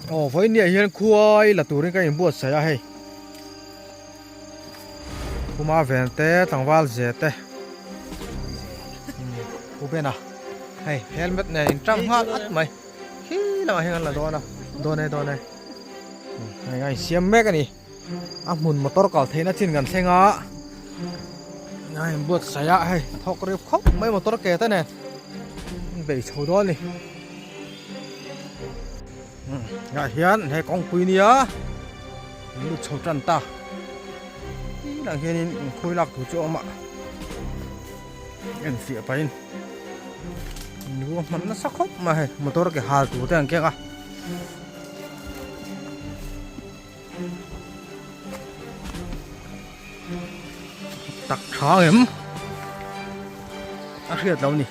Aw vawiin hian khuai la turin ka inbuatsaih a hei khuma ven te tlangval ze te pu bena hei helmet nen in tang nghal at mai khi lamah hian an la dawn a dawn e dawn e hei a insiam mek a ni a hmun motor kal theihna chin kan thleng a a inbuatsaih a hei thawk reuh khawp mai motor ke te nen an bei chho dawn a ni. Ah hian he kawngpui nia an lut chho tan ta inah hianin inkhawi lak tur chu a awm a en fiah pahin in ruahman nasa khawp mai hei motor ke hal tur te an keng a. Tak tha em a hriat lo ni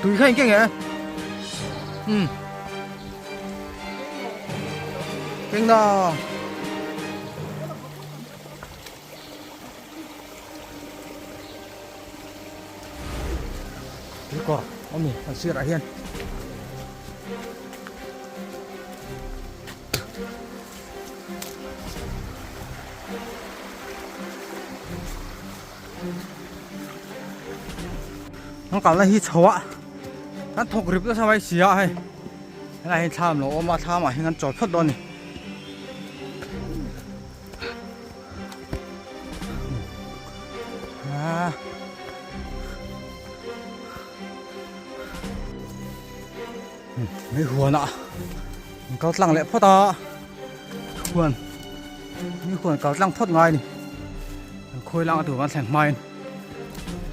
tui kha engkeng e um keng na tuikawr awm ni an sirah hian. An kalna hi chho a kan thawk rip nasa mai si a hei helai hi thlam lo awm a thlam ah hian kan chawl phawt dawn a ni. Mei huanah an kal tlang leh phawt a huan mei huan kal tlang phawt ngai a ni an khawi lang a tur kan thlen hmain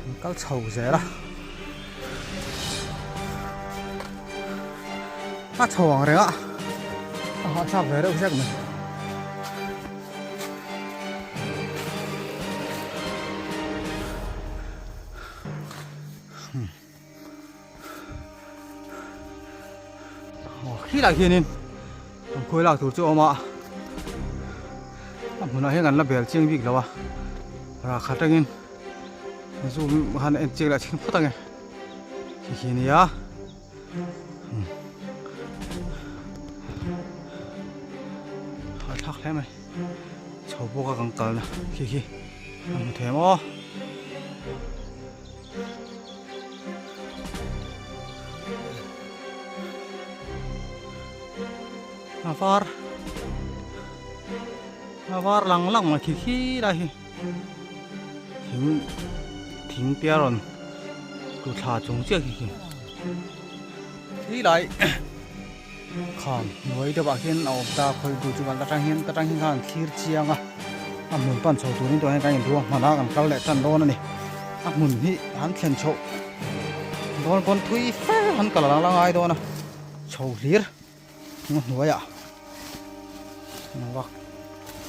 an kal chho zel a a chho ang reng a a hahthlak ve reuh zek mai. Aw khilaiah hianin an khawi lak tur chu a awm a a hmunah hian kan la bel chiang bik lo a rah khat atangin zoom han en chiang leh thin phawt ange khi khi ania a thlak hle mai chho bawk a kan kalna khi khi a hmu thei ang aw. A var a var lang lang mai khi khi lai hi thing thing te a rawn tlu thla chung chiah khi khi khi lai kham hnuai deuh ah hian a awm ta khawi bu chu kan atang hian atang hian khan thlir chiang a a hmun pan chho turin tawh hian kan inruang hman a kan kal leh tan dawn a ni a hmun hi han thlen chhoh dawn pawn thui fe han kal a la ngai dawn a chho hlir a hnuaiah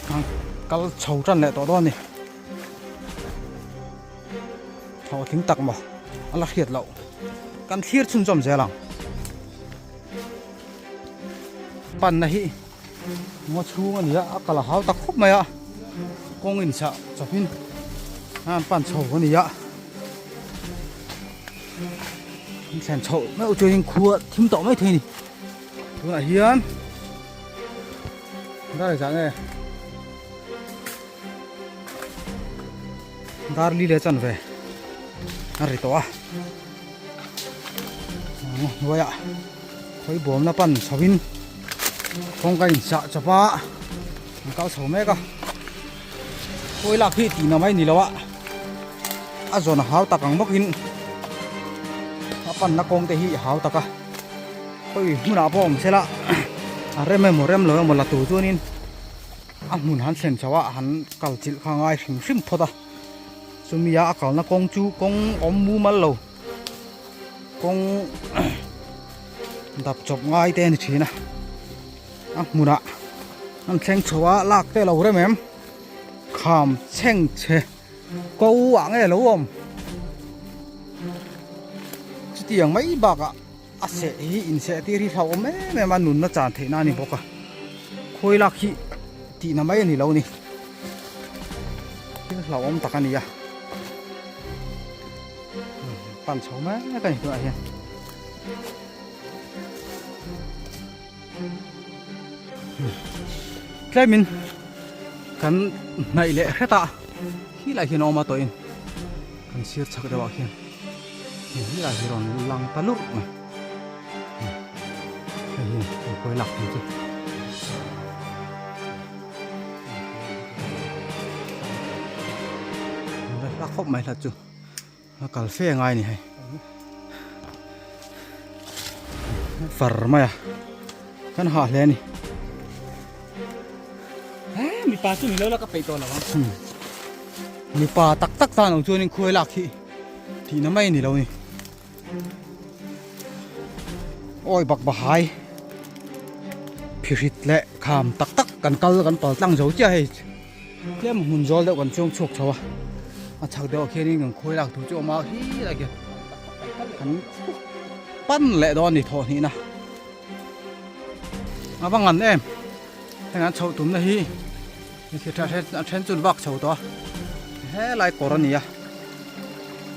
kan kal chho tan leh tawh dawn a ni hlawhtling tak maw a la hriat loh kan thlir chhunzawm zel ang. Panna hi ngaw chhung a ni a a kal a hau tak khawp mai a kawng in chah chawpin a an pan chho a ni a an thlen chhoh meuh chuan khua thim tawh mai thei a ni tunah hian dar zah nge dar li leh chanve a ri tawh a hnuaiah khawi bawmna pan chhoin kawngka in sah chawp a an kal chho mek a khawi lak hi tihna mai ni lo a a zawn a hau tak ang bawkin a panna kawng te hi a hau tak a khawi hmunah pawh awm se la a rem emaw rem lo emaw la tur chuanin. A hmun han thlen chauh a han kal chilh kha ngai hrim hrim phawt a chumi a a kalna kawng chu kawng awm mumal lo kawng dap chawp ngai te a ni thin a a hmunah an thleng chho a lak te lo rem em kham chheng chhe ko ah nge lo awm chutiang mai bakah. A seh hi inseh tir hi hlauhawm em em a nunna chan theihna a ni bawk a khawi lak hi tihna mai a ni lo a ni thil hlauhawm tak a ni a pan chho mek a ni tunah hian. Tlemin kan hnaih leh hret a, khi lai hian a awm a tawhin kan sir chhak deuh ah khian hei lai hi rawn lang ta lurh mai. Hei hi an khawi lak thei chu. La khawp mai hlat chu. A kal fe ngai ni hei. Far mai a. Kan hah hle ni. He mipa chu ni lo la ka peih tawh lo ang. Mipa tak tak tan lo chuanin khuai lak hi tihna mai ni lo ni. Awi bak bahai phihrit leh kham tak tak kan kal kan pal tlang zo chiah hei. Tlem hmun zawl deuh kan chuang chhuak chho a, a chhak deuh ah khianin kan khawi lak tur chu a awm a khi lai khian kan pan leh dawn a ni thawh hnihna a va ngan em heng an chhoh tumna hi a then chu an vak chho tawh a helai kawr a ni a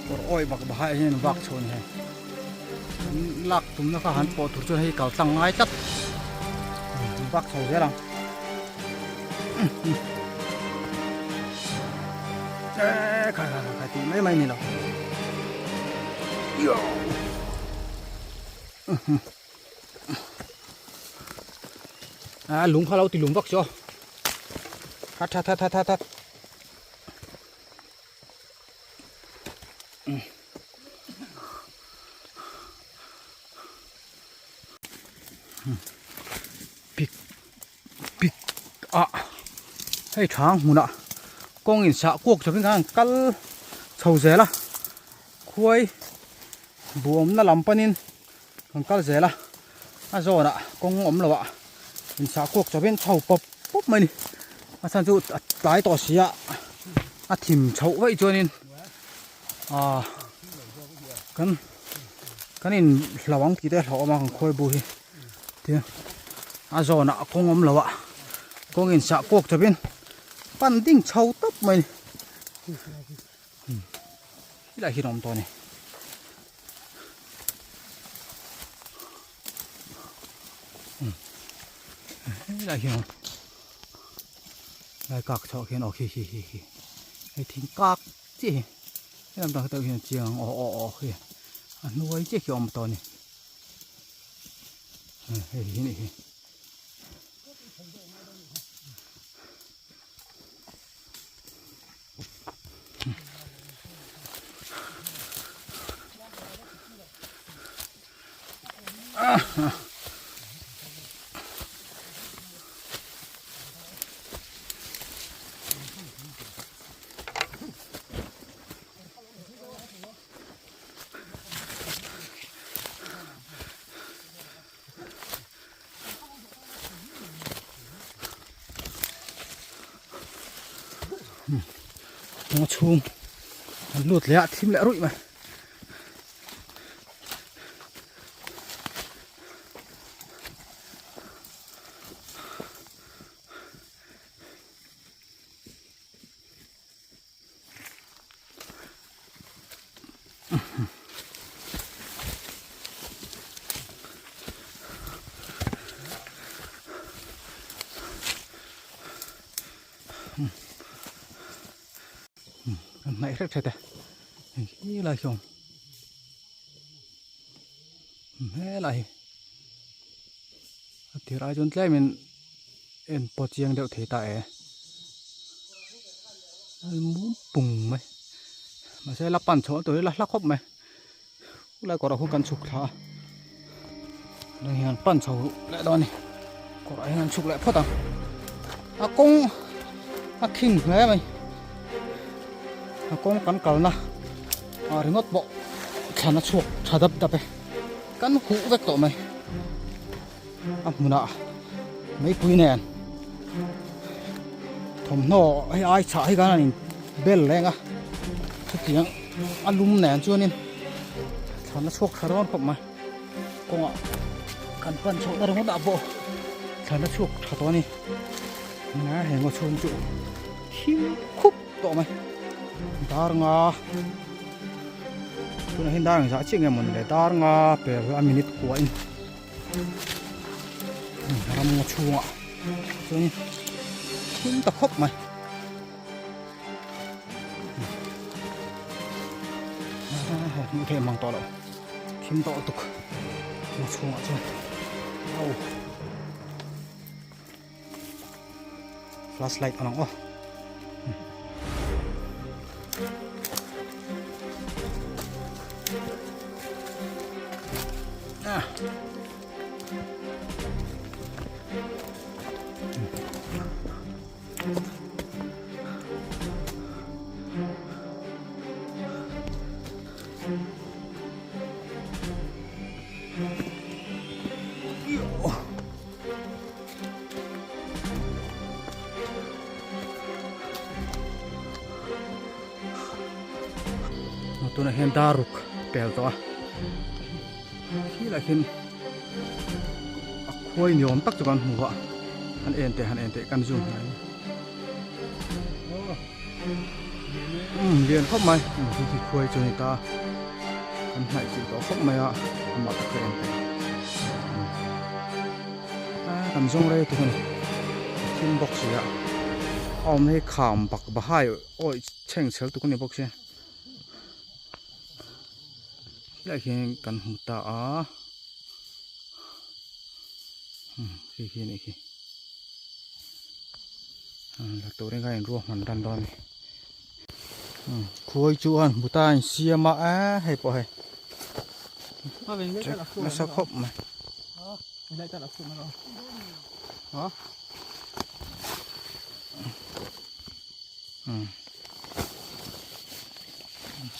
kawr awih bak bak ah hian an vak chho a ni hei an lak tumna kha han pawh tur chuan hei kal tlang ngai tlat an vak chho zel ang. Khai khai khai tih mai mai ni lo. A lung kha lo ti lum vak chu. That that that that that. Pik pik ah hei thang hmunah kawng in sah kuak chawpin khan an kal chho zel a khuai buamna lam panin an kal zel a a zawnah kawng awm loh ah in sah kuak chawpin chho pawp pawp mai a ni a chhan chu a tlai tawh si a a thim chhoh vaih chuanin ah kan kan in hlau ang tih te a hlauhawm a kan khawi bu hi. Tin a zawnah a kawng awm lo a kawng in sah kuak chawpin pan ding chho tawp mai a ni helai hian a awm tawh a ni. Helai hian a awm helai kak chhoh khian aw khi khi khi khi hei thing kak chiah hi helam tang deuh hian a chiang ang aw aw aw khi a hnuai chiah khi a awm tawh a ni. Hei hi nih hi. Ngaw chhung an lut leh a thim leh ruih mai. Kan hnaih hret hret e hei khi lai khi a awm helai hi a tir ai chuan tlemin en pawh chiang deuh thei ta e mum pung mai mahse la pan chhoh tur hi la hla khawp mai khulai kawrah khuan kan chhuk thla a hei hian pan chho leh dawn a ni kawrah hian an chhuk leh phawt ang a kawng a khing hle mai a kawng kan kalna ah ringawt pawh thlan a chhuak tha dap dap e kan huh vek tawh mai. A hmunah meipui nen thawmhnaw hei ai chhah hi khan an in bel reng a chutiang a lum nen chuanin thlan a chhuak tha dawn khawp mai kawngah kan pan chhoh na ringawt ah pawh thlan a chhuak tha tawh a ni he ngaw chhung chu thim khup tawh mai dar nga tunah hian dar engzah chiah nge mawni le dar nga per a minute kuahin. Ram ngaw chhungah. Chuanin thim ta khawp mai. Hmuh theih mang tawh loh thim tawh lutuk a chhungah chuan au flash light a lang aw. Ah. Tunah hian dar ruk pel tawh a khilaiah khian a khuai ni awm tak chu kan hmu a han en teh han en teh kan zoom hnai umm lian khawp mai khi khi khuai chu a ni ta a kan hnaih chilh tawh khawp mai a amah tak ka en teh a kan zawng rei tuk a ni thim bawk si a a awm na hi kham bak bahai awih chheng chhel tuk a ni bawk sia. Helaiah hian kan hmu ta a khi khi a nih khi la turin khan inruahman tan dawn a ni khuai chu a han hmu ta a insiam a eee hei pawh hei nasa khawp mai.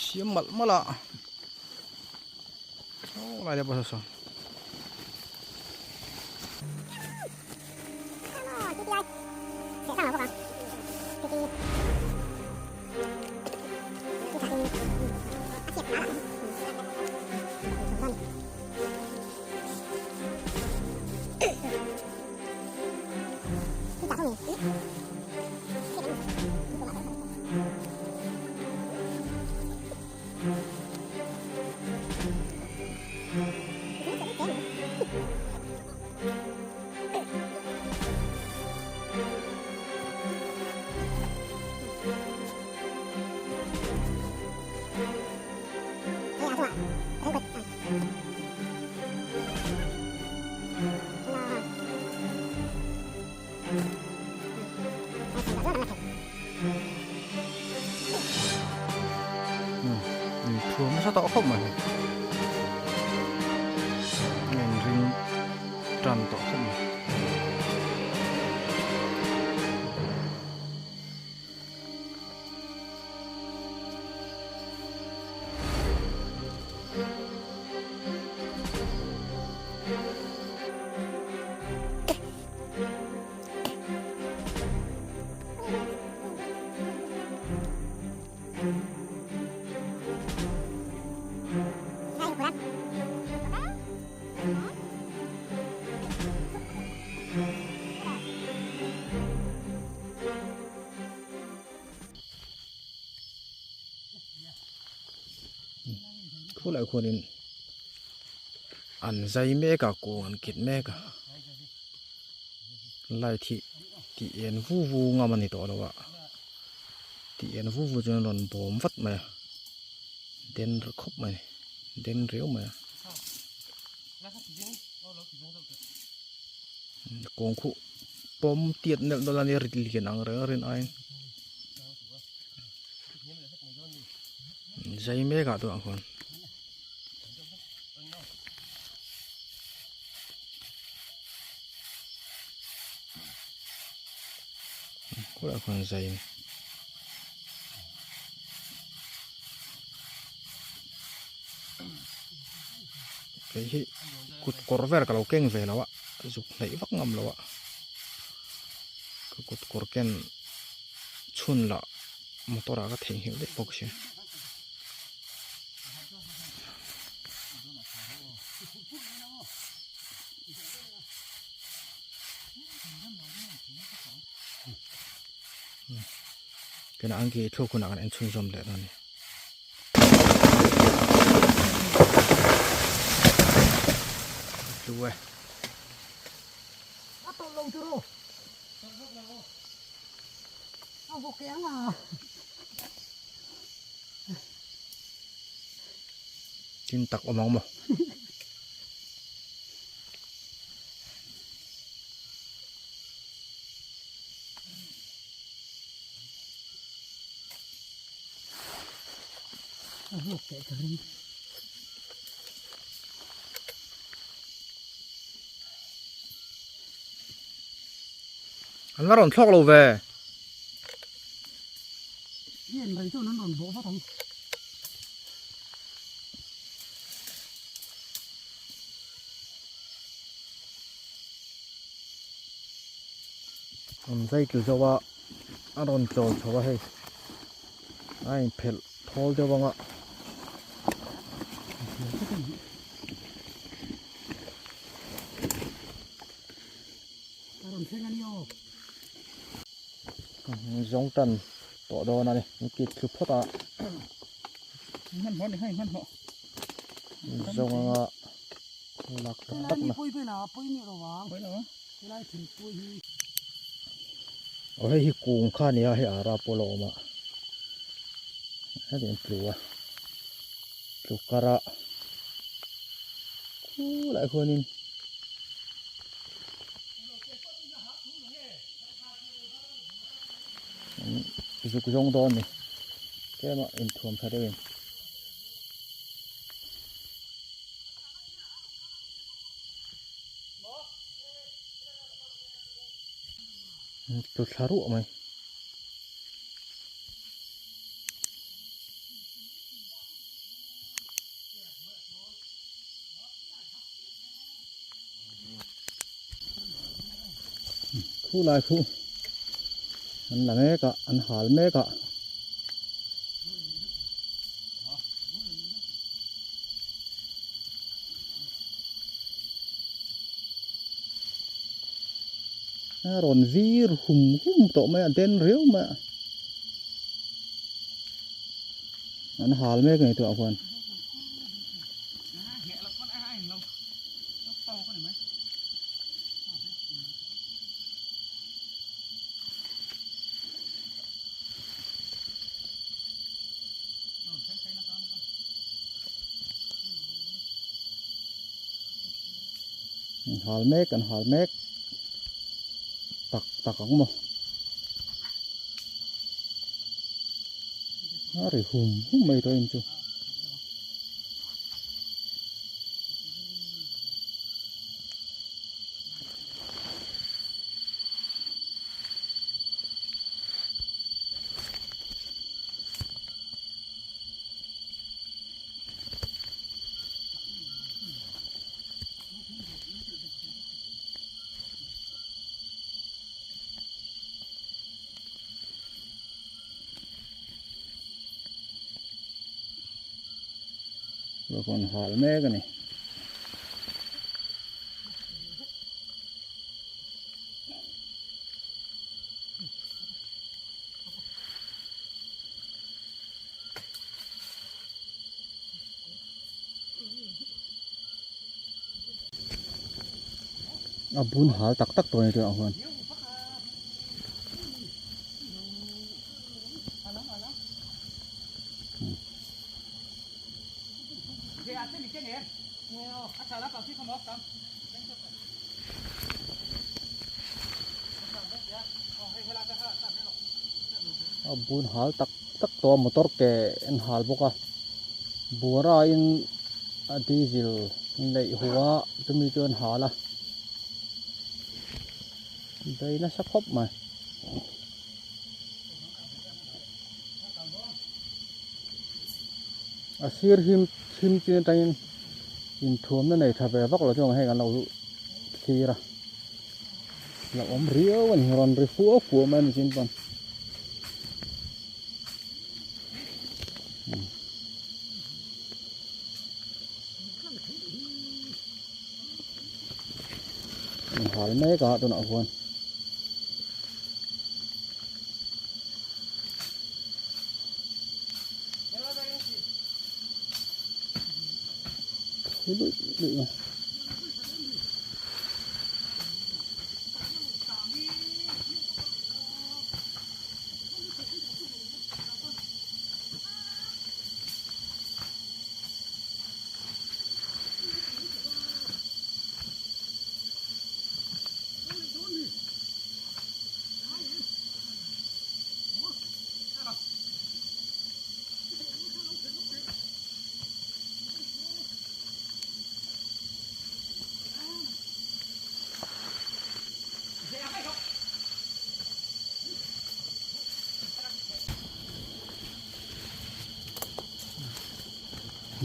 Siam malh malh a saw lai te pawh saw sawn. Thuam nasa tawh khawp mai a in ring tan tawh khawp mai. Khulaiah khuanin an zai mek a kung an kit mek a light hi tih en vu vu ngam a ni tawh lo a tih en vu vu chuan rawn bawm vat mai a den khawp mai den riau mai a kawng khuh pawm tiat nelh nawlh a nia rit lian ang reng a rin aiin zai mek ah tawh ah khuan. Khawlaiah khuan zai a ni. Kei hi kut kawr vel ka lo keng ve lo a zuk hnaih vak ngam lo a ka kut kawr ken chhun lah motor ah ka theihnghilh daih bawk si. Tunah an ki thluk hunah kan en chhunzawm leh dawn a ni. Tlu e. A vawk e ang a. Tin tak awm ang maw. A vawk teh ka ring. An la rawn thlawk lo ve. Hi en rei chuan an rawn bawh vat ang. An zai tlu zo a, a rawn chawl chho a hei. A inphelh thawl deuh ang a. A rawn thleng a ni aw. Zawng tan tawh dawn a ni. An kit thlu phawt a. Zawng anga lak tak tak na. Aw hei hi kung kha a ni a, hei ara pawh a la awm a. Heti an tlu a. Tlu kar a. Khulai khuanin. Zuk zawng dawn ni tlema inthuam tha deuhin tlu thla ruah mai. Khu lai khu an la mek a an hal mek a. A rawn vir hum hum tawh mai a den riau mai a an hal mek a ni tawh ah khuan. An hal mek an hal mek tak tak ang maw a ri hum hum mai tawh in chu. Rawn hal mek a ni. A bun hal tak tak tawh a ni tûnah huan. A bun hal tak tak tawh a motor ke an hal bawk a buara in a diesel neih huh a chumi chu an hal a bei nasa khawp mai. A sir him him chin atangin inthuamna nei tha ve vak lo chuan heng an lo thlir a lo awm riau a ni rawn ri fua fua mai a ni chin pawn. An hal mek a tunah huan. Luih luih mai.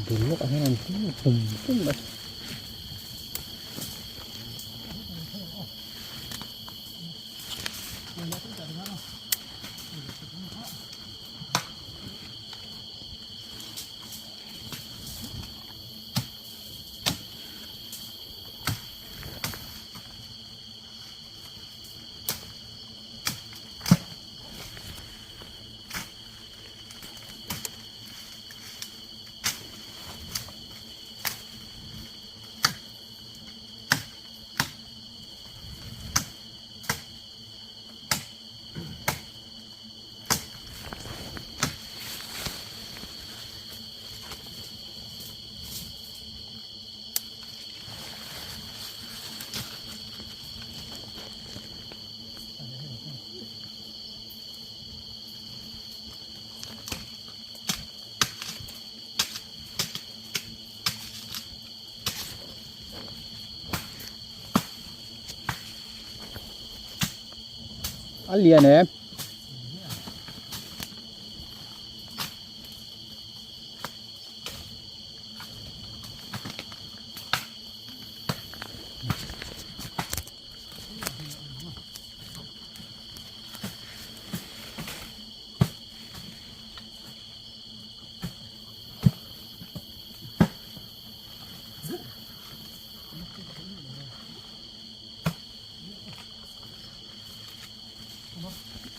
Bul lawkah hian an hlim pum pum mai. A lian em?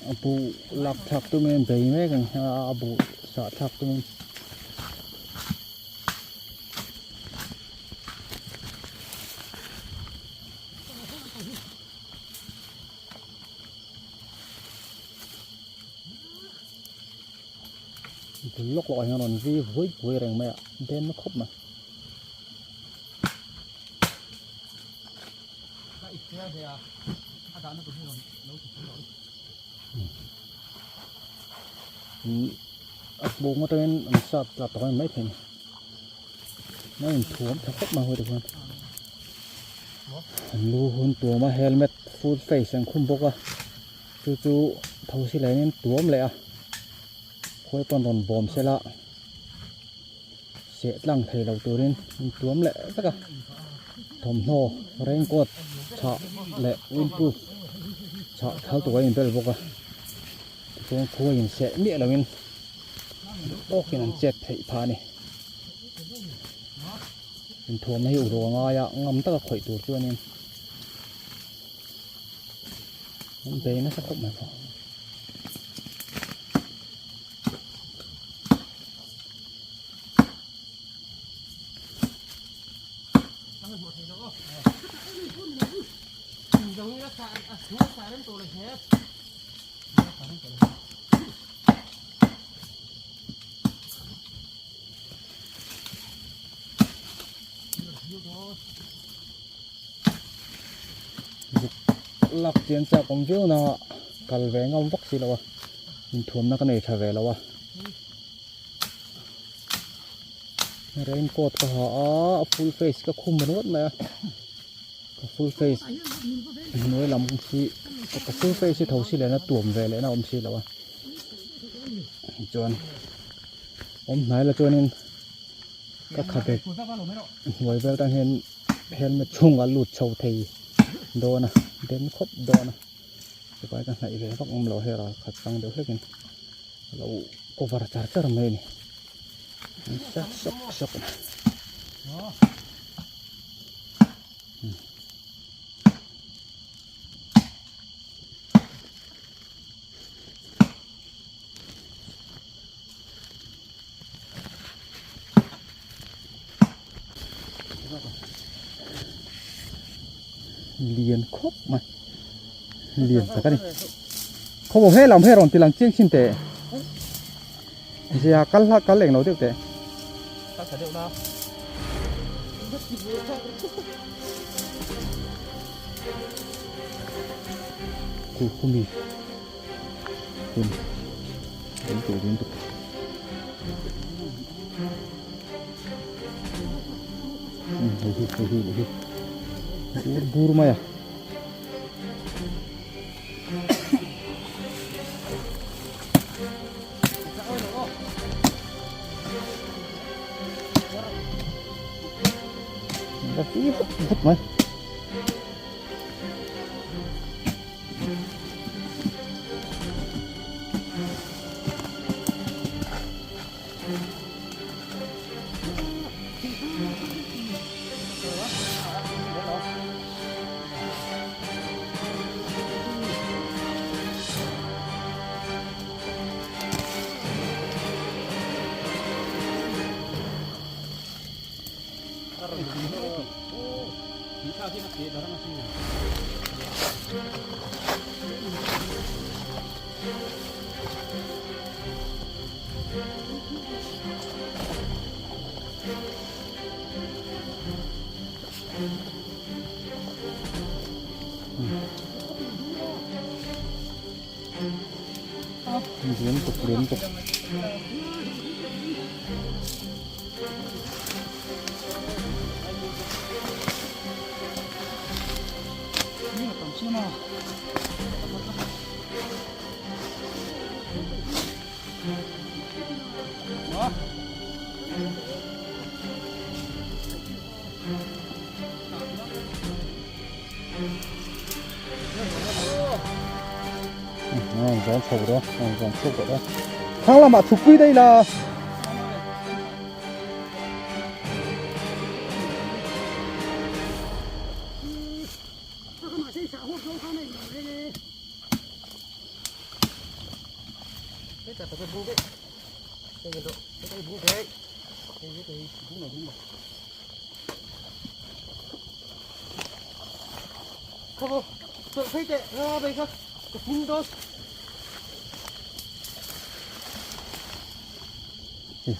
A buh lak thlak tumin bei mek ang a buh sah thlak tumin. Bul lawk lawk ah hian rawn vi vuai vuai reng mai a den na khawp mai. A bawng atangin an sat tla tawh a ni maithei a ni. A inthuam tha khawp mai hawi te khuan an lu hun tuam a helmet full face an khum bawk a chu chu tho si leh in tuam leh a khawi pawn rawn bawm sela seh tlang thei lo turin an tuam leh vek a thawmhnaw raincoat chhah leh windproof chhah thal tur a inbel bawk a tichuan khua inseh miah loin tawkin an chet theih phah a ni. Inthuamna hi uluk a ngai a, ngam taka khawih tur chuanin an bei nasa khawp mai bawk. Lak chian chak awm viau na kal ve ngam vak si lo a inthuamna ka nei tha ve lo a raincoat ka ha a a full face ka khum ringawt mai a ka full face hnuai lam hi ka full face hi tho si leh na tuam ve leh na awm si lo a. Chuan awm hnai la chuanin ka khabe hnuai vel tang hian helmet chhungah lut chho thei dawn a den khawp dawn a chupai ka hnaih ve vak awm lo hei ral khat tang deuh hlekin a lo cover char char mai a ni sawk sawk sawk a ni. Lian khawp mai lian tak a ni khaw maw he lam he rawn ti lang chiang chin teh zia kal hla kal eng lo deuh teh Khu khu mi hun đến tuổi liên tục hei hi hei hi hei hi bur bur mai a ti vut vut mai. Lian tuk lian tuk. Thang lamah chhukpui daih la.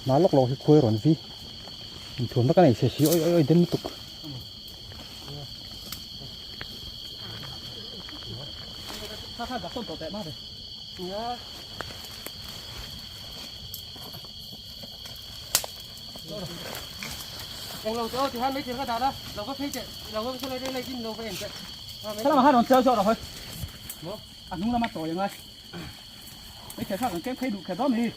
Hma lawk lawk hi khuai rawn vi inthuam vek a nei se si awi awi awi den lutuk. A hnung lama tawi angai mấy thẻ khác kém khay đủ kẻ đó mi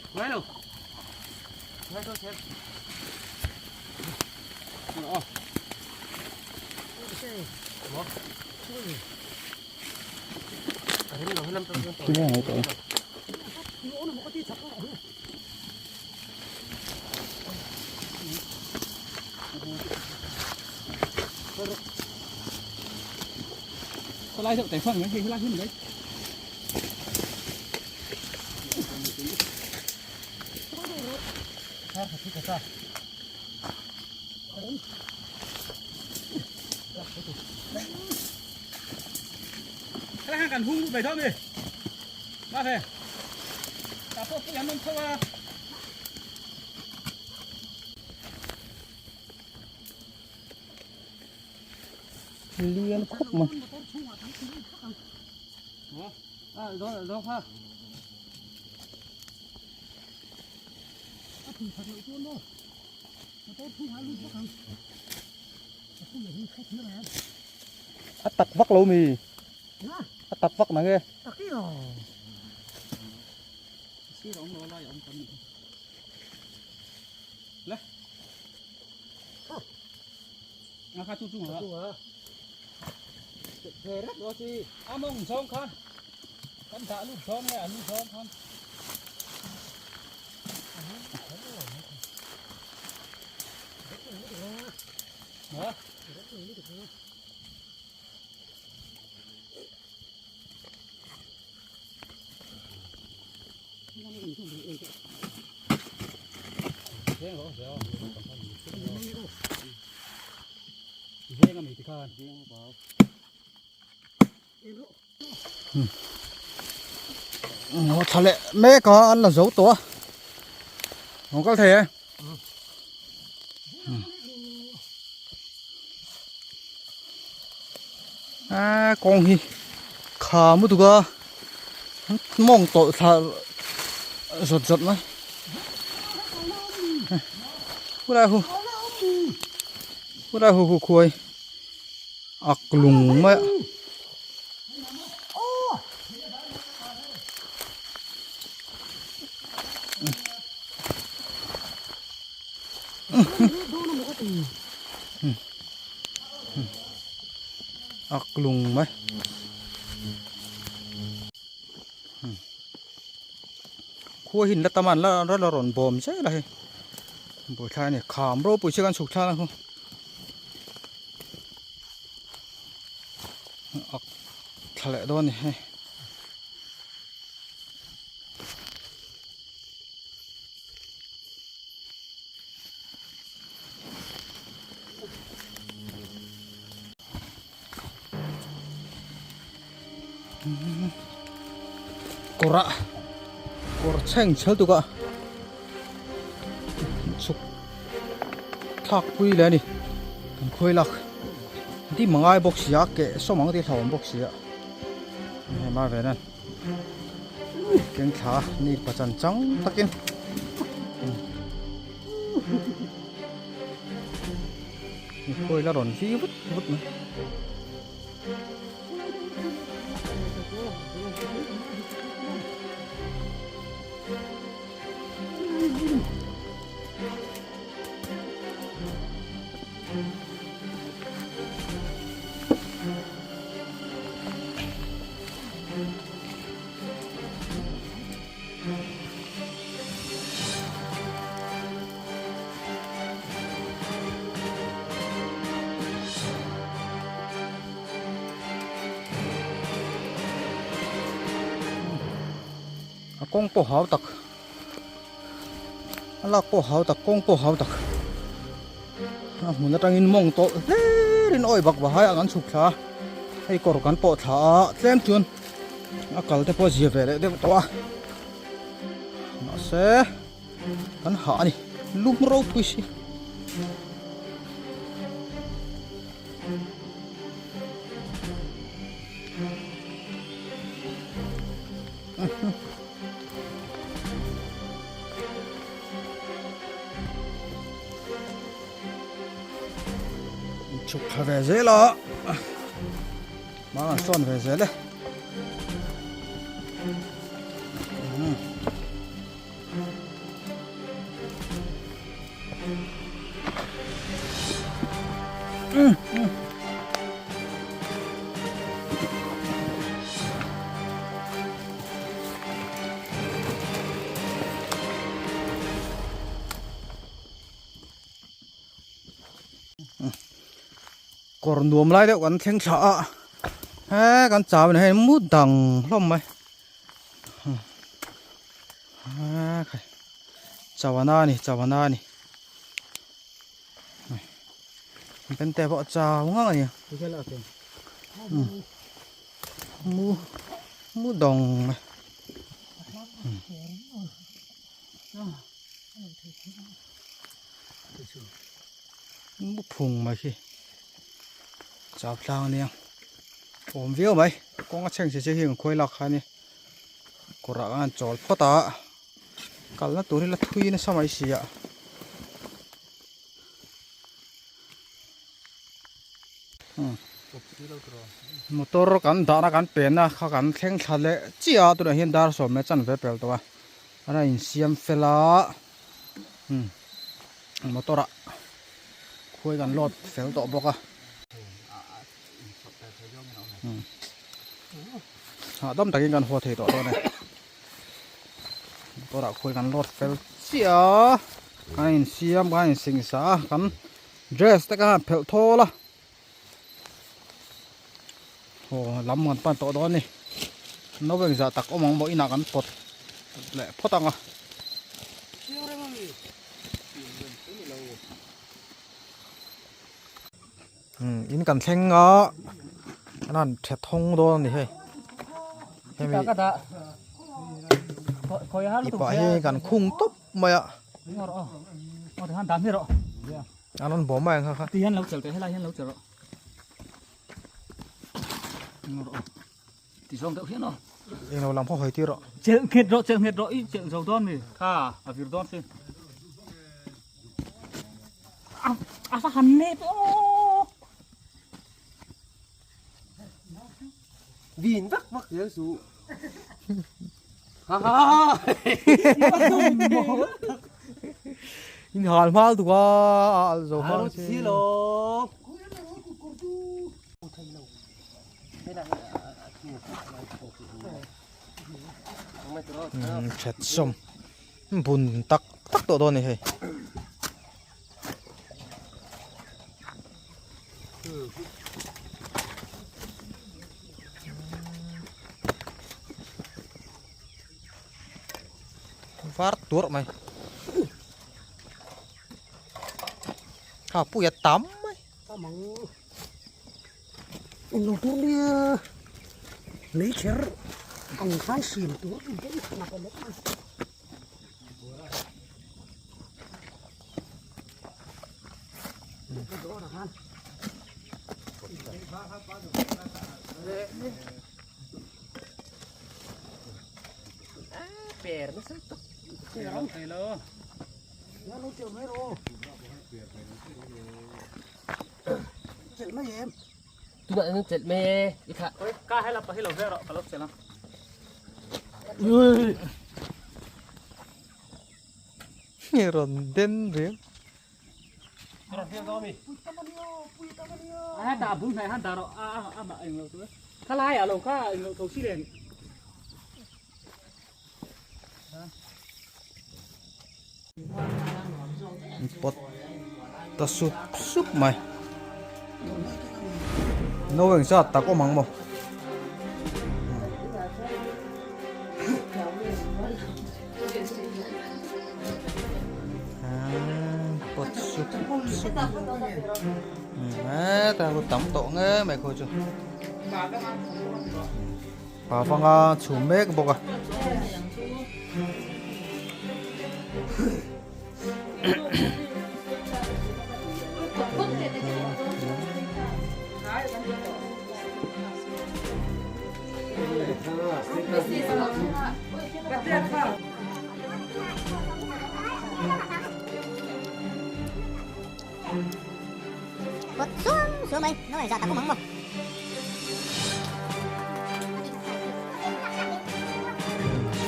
Lai deuh teh chuan hei helai hi ni mai. Helai kan hung lut mai dawn ni. Ma ve. Tah pawh pui an awm tho a. Lian khawp mai. A tak vak lo mi a tak vak nang e. Nga kha chu chu hả? A mong song khan. Kan thah lut song nge an lu song khan. Hả? Nó thà lẹ mẹ có ăn là giấu tố không có thể à con hi khá mất được mong tội thà giật giật mai hu lai hu hu lai hu hu khuai ak lung mai a. Ak lung mai. Khua hi la tam a an la la rawn bawm zel a hei. Buaithlai a ni kham ropui chu kan chhuk thlak a khu. Ak thla leh dawn a ni hei. Kawr ah kawr chheng chhel tuk ah chhuk thlak pui leh a ni kan khawi lak ti mangai bawk si a keh sawm ang tih hlauhawm bawk si a hei mar ve nan keng thla ni pachan chang takin. Khawi la rawn vi vut vut mai. A kawng pawh hau tak a lak pawh hau tak kawng pawh hau tak a hmun atangin mawng tawlh hlerin awi bak bahai ah kan chhuk thla a hei kawr kan pawh thla a tlem chuan a kal te pawh a zia ve leh deuh tawh a mahse kan hah a ni lum ropui si. Chhuk thla ve zel a Hmang an sawn ve zel e. Kawr nuam lai deuh kan thleng thla a he kan chau ni hei mu dang hlawm mai chawana a ni chawana a ni pente pawh a chau ngang a ni mu mu dawng mai. Bu phung mai khi chau tlang ania awm viau mai kawng a chheng che che hi ang khuai lak kha ania kawr ah khan chawl phawt a kalna tur hi la thui nasa mai si a. Motor kan dahna kan penna kha kan thleng thla leh chiah a tunah hian dar sawm leh chanve pel tawh a a insiam fel a motor ah khuai kan load fel tawh bawk a hahdam takin kan haw thei tawh dawn e motor ah khuai kan load fel chiah a kan insiam kan insingsa a kan Dress te kha han phelh thawl a aw lam kan pan tawh dawn a ni no engzah tak awm ang maw inah kan pawt leh phawt ang a in kan thleng a an han tha thawng dawn a ni hei hemi tih pah hi kan khung tawp mai a. An rawn bawm mai ang kha kha. Ti hian lo chelh teh helai hian lo chelh rawh. Rawh. Ti zawng deuh hian aw. Englo lam pawh hawi tir rawh. Chelh nghet rawh chelh nghet rawh i chelh zo dawn mi kha a vir dawn si. A a va han nep aw. Vin vak vak zel suh. Ha ha ha. In hal hmal tuk a al zo hmal si lo. That sawm bun tak tak tawh dawn a ni hei. Var tuarh mai ha puia tam mai. Englo tur nia lei kher ang khan siam tur a ni daih a ni. Rawn den reng. Pot ta sup sup mai no eng zat tak awm ang maw pot sup sup hetah pawh tam tawh nge mai khaw chu Pa vanga chhum mek bawk a.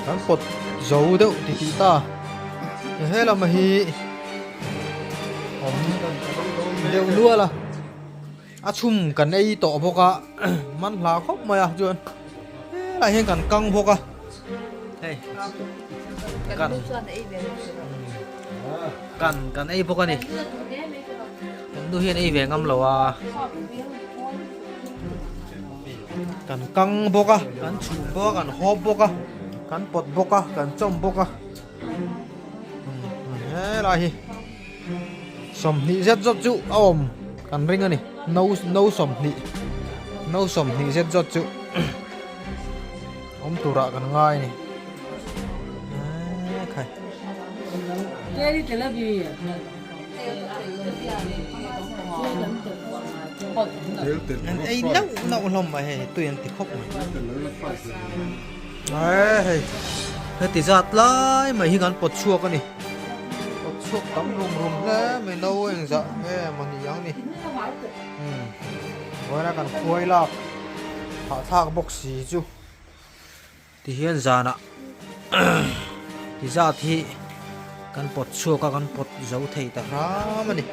Kan pawt zo deuh ti tih ta he lam hi awm deuh nual a a chhum kan ei tawh bawk a man hla khawp mai a chuan helai hian kan kang bawk a hei kan kan kan ei bawk a ni kan nu hian ei ve ngam lo a kan kang bawk a kan chhum bawk a kan hawp bawk a kan pawt bawk a kan chawm bawk a helai hi 20 zet zawt chu a awm kan ring a ni no no 20 no 20 zet zawt chu awm turah kan ngai a ni ekhai. An ei nauh nauh hlawm mai hei tui an ti khawp mai hei heti zat lai mai hi kan pawt chhuak a ni pawt chhuak tam rum rum hle mai no engzah nge maw ni ang ni vawiin a kan khuai lak hahthlak bawk si chu tihian zanah ti zat hi kan pawt chhuak a kan pawt zo thei ta hram a ni.